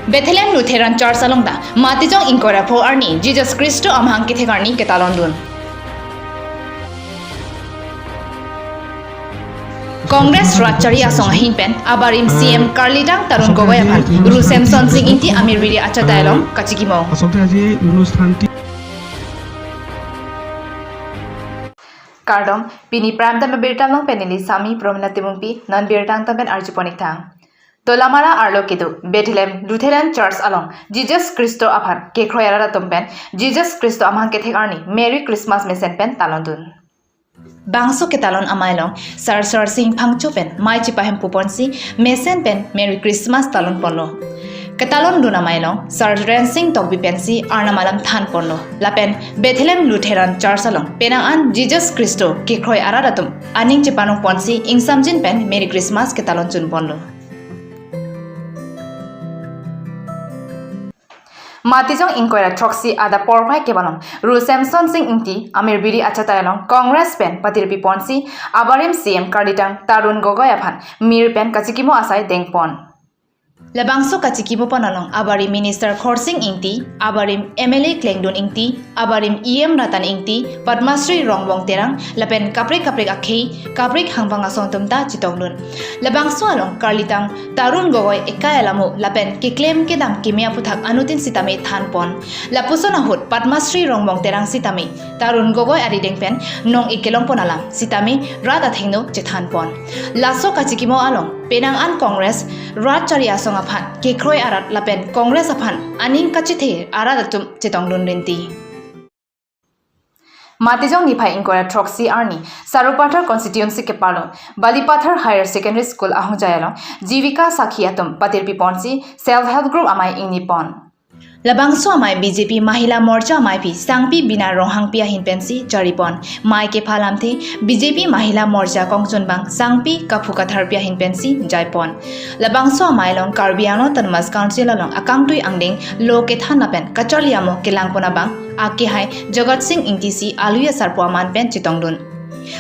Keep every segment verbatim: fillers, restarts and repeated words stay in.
Bethlehem Lutheran Church along ta Matijong ingkoi ra pho arni Jesus Christo amahang kethek arni ketalon dun. Congress rat chari asong ahin pen abarim C M karlidang Tarun Gogoi aphan Ru Semson Sing Ingti amir biri achatai along kachikimo. Asokte aji onusthanti. Kardom, pini Prime Time birta along pen neli Sami Promina Timungpi, non birta angtan pen arjupon ik tha. Tolamara arlo kedo Bethlehem Lutheran Church along Jesus Christo aphan kekroi arat atum pen Jesus Christo amahang kethek arni Merry Christmas mesen pen talon dun. Bangso ketalon amei along Sar Sar Sing Phangcho pen mei chepahem pu ponsi mesen pen Merry Christmas talon ponlo. Ketalon dun amei along Sar Rensing Tokbi pensi arnam alam than ponlo. Lapen Bethlehem Lutheran Church along penang an Jesus Christo kekroi arat atum aning chepanung ponsi ingsamjin pen Merry Christmas ketalon chun ponlo. Matijong ingkoi ra throksi adap porphai kep along Ru Semson Sing Ingti amir biri achatai along Congress pen patirpi ponsi abarim C M karlidang Tarun Gogoi aphan mir pen kachikimo asai dengpon. Labangso kachikimo pon along abarim Minister Khorsing Ingti, abarim M L A Klengdun Ingti, abarim E M Ratan Ingti, Padma Shri Rongbong Terang, lapen kaprek kaprek akhei, kaprek hangpang asong atum ta chetong dun. Labangso along karlidang Tarun Gogoi ekai alamo lapen keklem kedam keme aphuthak anuttin sitame than pon. Lapuson ahut Padma Shri Rongbong Terang sitame Tarun Gogoi arideng pen nong-ik kelong pon alam sitame rat athengno chethan pon. Laso kachikimo along penang an Congress rat chari asong aphan kekroi arat lapen Congress aphan aning kachethe arat atum chetong dun rinti. Matijong niphai ingkoi ra throksi arni Sarupathar constituency kepalon Balipathar Higher Secondary School ahongjai along Jivika Sakhi atum patirpi ponsi self help group amei ingni pon. Labangso amei B J P Mahila Morcha ameiphi Sangpi Bina Ronghangpi ahin pensi chari pon. Mei kepha alamthe B J P Mahila Morcha kongchunbang Sangpi Kaphu Katharpi ahin pensi jai pon. Labangso amei along Karbi Anglong Autonomous Council along akangtui angdeng lo kethan lapen kacharli amo kelang pon abang akehai Jagat Sing Ingti si alui asarpo aman pen chetong dun.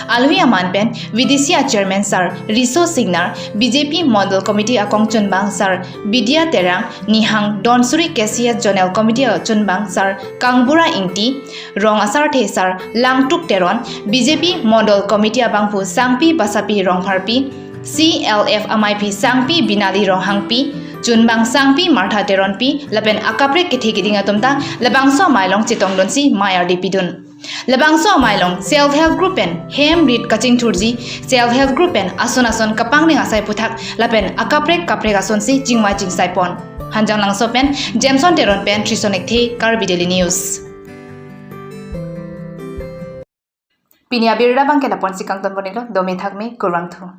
Alui aman pen V D C a Chairman Sar Riso Singnar, B J P Model Committee akongchunbang Sar Bidya Terang, nihang Donsuri K C S Zonal Committee achunbang Sar Kangbura Ingti, rong asarthe Sar Langtuk Teron, B J P Model Committee abangphu Sangpi Basapi Rongpharpi, C L F ameiphi Sangpi Binali Ronghangpi, chunbang Sangpi Martha Teronpi, lapen akaprek kethe keding atum ta labangso amei along chetong dunsi mei ardi pidun. Labangso amei along self help group pen hem rit kachingthurji, self help group pen ason ason kapangning asai aphuthak lapen akaprek kaprek asonsi chingvai chingsai pon. Hanjanglangso pen Jameson Teron pen Trison Ekthe, Karbi Daily News. Pini abirta abangke lapu-ansi kangton pon iklo, dome thakme, kurvangthu.